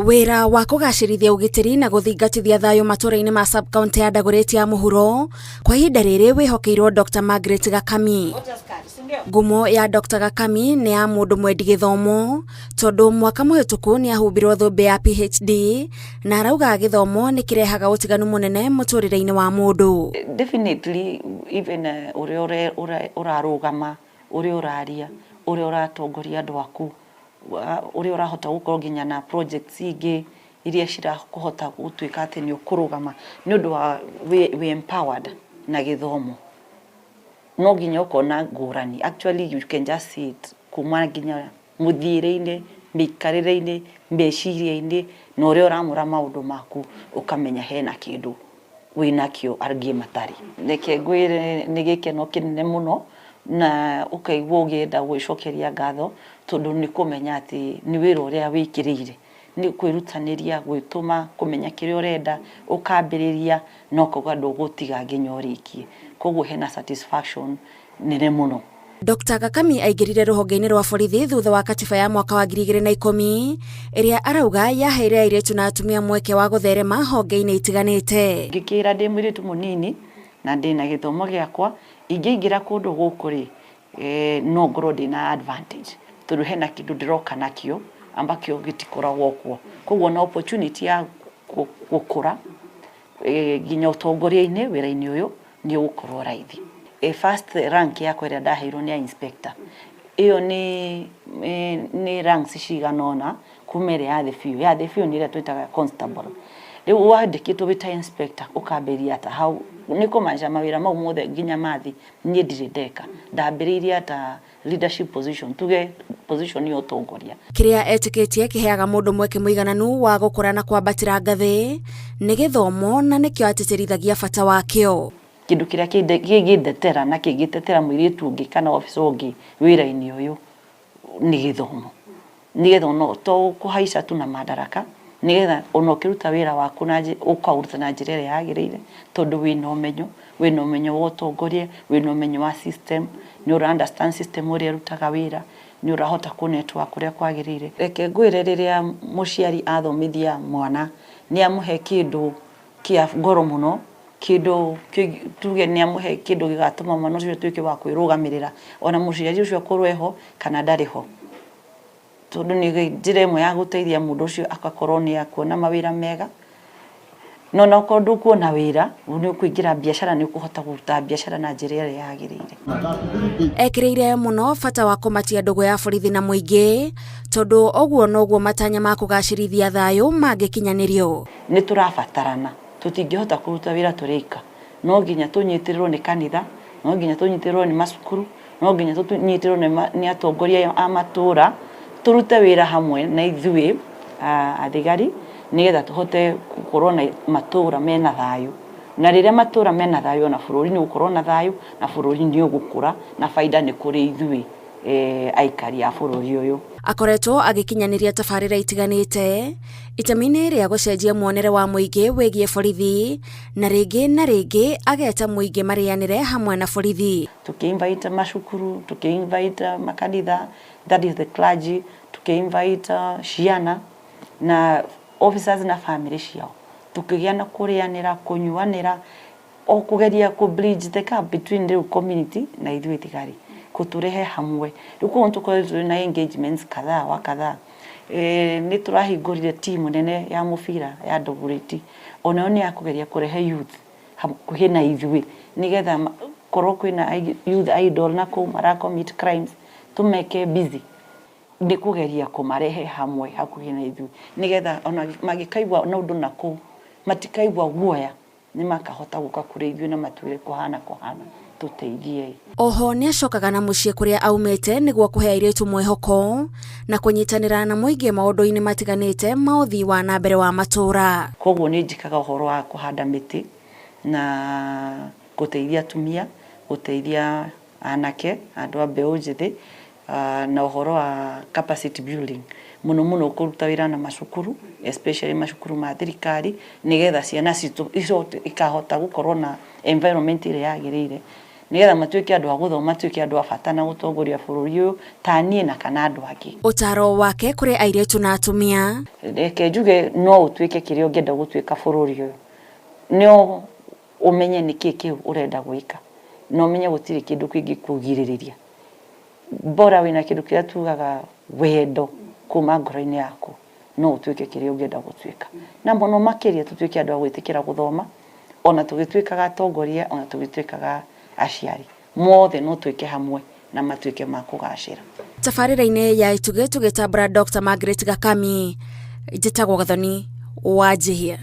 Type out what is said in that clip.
Wĩra wa kũgacĩrithia ũgitĩri na gũthingatithia thayũ matũra-inĩ ma sub-county ya Dagoretti ya mũhuro kwa ihinda rĩrĩ wĩhokeirwo Dr. Margaret Gakami. Ngumo ya Dr. Gakami nĩ ya mũndũ mwendi gĩthomo tondũ mwaka mũhĩtũku nĩ ahumbirwo thũmbĩ ya PhD na arauga gĩthomo nĩ kĩrehaga ũtiganu mũnene mũtũrĩre-inĩ wa mũndũ. Definitely, even ũrĩa ũrarũgama, ũrĩa ũraria, ũrĩa ũratongoria andũ aku, ũrĩa ũrahota gũkorwo nginya na projects ingĩ iria cirakũhota gũtuĩka atĩ nĩ ũkũrũgama nĩ ũndũ wa wĩ empowered na gĩthomo, no nginya ũkona ngũrani. Actually, you can just see it kuma nginya mũthiĩre-inĩ, mĩikarĩre-inĩ, meciria-inĩ na ũrĩa ũramũra maũndũ maku, ũkamenya hena kĩndũ wĩnakĩo angĩ matarĩ. Reke ngwĩre, nĩ gĩkeno kĩnene mũno na ũkaigua ũngĩenda gwĩcokeria ngatho, tondũ nĩ kũmenya atĩ nĩ wĩra ũrĩa wĩkĩrĩire, nĩ kwĩrutanĩria, gwĩtũma, kũmenya kĩrĩa ũrenda, ũkambĩrĩria na ũkauga ndũgũtiga nginya ũrĩkie. Koguo hena satisfaction nene mũno. Dr. Gakami aingĩrire rũhonge-inĩ rwa borithi thutha wa katiba ya mwaka wa 2010 ĩrĩa arauga yaheire airĩtu na atumia mweke wa gũtherema honge-inĩ itiganĩte. Ngĩkĩra ndĩ mũirĩtu mũnini na ndĩna gĩthomo gĩakwa, ingĩingĩra kũndũ gũkũ rĩ, no ngorwo ndĩna advantage tondũ hena kĩndũ ndĩroka nakĩo amba kĩo gĩtikoragwo kuo. Koguo na opportunity ya gũkũra nginya ũtongoria-inĩ wĩra-inĩ ũyũ nĩ ũgũkorwo raithi. First rank yakwa ĩrĩa ndaheirwo nĩ ya inspector. Ĩyo nĩ ranks cigana ũna kuma ĩrĩa ya thĩ biũ. Ya thĩ biũ nĩ ĩrĩa twĩtaga constable. Rĩu wandĩkĩtwo wĩ ta inspector ũkambĩrĩria ta hau, nĩ kũmaanisha mawĩra mau mothe nginya mathi niĩ ndirĩ ndeka. Ndambĩrĩirie ta leadership position, tuge position ya ũtongoria. Kĩrĩa etĩkĩtie kĩheaga mũndũ mweke mũigananu wa gũkũra na kwambatĩra ngathĩ nĩ gĩthomo, na nĩkĩo atĩtĩrithagia bata wakĩo. Kĩndũ kĩrĩa kĩngĩndetera na kĩngĩtetera mũirĩtu ũngĩ kana officer ũngĩ wĩra-inĩ ũyũ nĩ gĩthomo, nĩgetha ona to kũhaica tu na madaraka, nĩgetha ona ũkĩruta wĩra waku na ũkaũruta na njĩra ĩrĩa yagĩrĩire, tondũ wĩna ũmenyo wa ũtongoria, wĩna ũmenyo wa system, nĩ ũra understand system ũrĩa ĩrutaga wĩra, nĩ ũrahota kũ network ũrĩa kwagĩrĩire. Reke ngwĩre, rĩrĩa mũciari athomithia mwana, nĩ amũhe kĩndũ kĩa goro mũno, kĩndũ tuge nĩ amũhe kĩndũ gĩgatũma mwana ũcio atuĩke wa kwĩrũgamĩrĩra, ona mũciari ũcio akorwo eho kana ndarĩ ho, tondũ nĩ njĩra ĩmwe ya gũteithia mũndũ ũcio agakorwo nĩ akuona mawĩra mega. No na okorwo ndũkuona wĩra, nĩ ũkũingĩra biacara, nĩ ũkũhota kũruta biacara na njĩra ĩrĩa yagĩrĩire. Ekĩrĩire mũno bata wa kũmatia ndũgũ ya borithi na mũingĩ, tondũ ũguo noguo matanya ma kũgacĩrithia thayũ mangĩkinyanĩrio. Nĩ tũrabatarana, tũtingĩhota kũruta wĩra tũrĩ aika. No nginya tũnyitĩrĩrwo nĩ kanitha, no nginya tũnyitĩrĩrwo nĩ macukuru, no nginya tũnyitĩrĩrwo nĩ atongoria a matũra, tũrute wĩra hamwe na ithuĩ athigari, nĩgetha tũhote gũkorwo na matũra mena thayũ. Na rĩrĩa matũra mena thayũ, ona bũrũri nĩ ũgũkorwo na thayũ, na bũrũri nĩ ũgũkũra, na baida nĩ kũrĩ ithuĩ aikari a bũrũri ũyũ. Akoretwo agĩkinyanĩria tabarĩra itiganĩte itemi-inĩ rĩa gũcenjia muonere wa mũingĩ wĩgiĩ borithi, na rĩngĩ na rĩngĩ ageta mũingĩ marĩanĩre hamwe na borithi. Tukiinvite macukuru, tukiinvite makanitha, that is the clergy, tukiinvite ciana na officers na family ciao, tukĩgĩa na kũrĩanĩra, kũnyuanĩra, o kũgeria kũ bridge the gap between rĩu community na ithuĩ thigari, kũtũrehe hamwe. Rĩu koguo nĩtũkoretwo twĩ na engagements kadhaa wa kadhaa. Nĩ tũrahingũrire timu nene ya mũbira ya Dagoretti, onayo nĩ ya kũgeria kũrehe youth hakuhĩ na ithuĩ, nĩgetha korwo kwĩna youth idle na kũu mara commit crimes, tũmeke busy, nĩ kũgeria kũmarehe hamwe hakuhĩ na ithuĩ, nĩgetha ona mangĩkaigua na ũndũ na kũu matikaigua guoya, nĩ makahota gũka kũrĩ ithuĩ na matwĩre kũhana kũhana, tũteithiei. Oho nĩ acokaga na mũciĩ kũrĩa aumĩte nĩguo kũhe airĩtu mwĩhoko na kũnyitanĩra na mũingĩ maũndũ-inĩ matiganĩte ma ũthii wa na mbere wa matũũra. Koguo nĩ njĩkaga ũhoro wa kũhanda mĩtĩ na gũteithia atumia, gũteithia anake, andũ a mbeũ njĩthĩ, na ũhoro wa capacity building, mũno mũno kũruta wĩra na macukuru, especially macukuru ma thirikari, nĩgetha ciana citũ ikahota gũkorwo na environment ĩrĩa yagĩrĩire. Nĩgetha matuĩke andũ a gũthoma, matuĩke andũ a bata na gũtongoria bũrũri ũyũ ta niĩ na kana andũ angĩ. Ũtaaro wake kũrĩ airĩtu na atumia. Reke njuge no ũtuĩke kĩrĩa ũngĩenda gũtuĩka bũrũri ũyũ, no ũmenye nĩkĩ kĩu ũrenda gwĩka, na ũmenye gũtirĩ kĩndũ kĩngĩkũgirĩrĩria. Bora wĩna kĩndũ kĩrĩa tugaga wendo kuma ngoro-inĩ yaku, no ũtuĩke kĩrĩa ũngĩenda gũtuĩka. Na mũno makĩria tũtuĩke andũ a gwĩtĩkĩra gũthoma, ona tũgĩtuĩkaga atongoria, ona tũgĩtuĩkaga aciari, mothe no twĩke hamwe na matuĩke ma kũgacĩra. Tabarĩra-inĩ ya Itugĩ tũgĩtambũra Dr. Margaret Gakami, njĩtagwo Gathoni wa Njihia.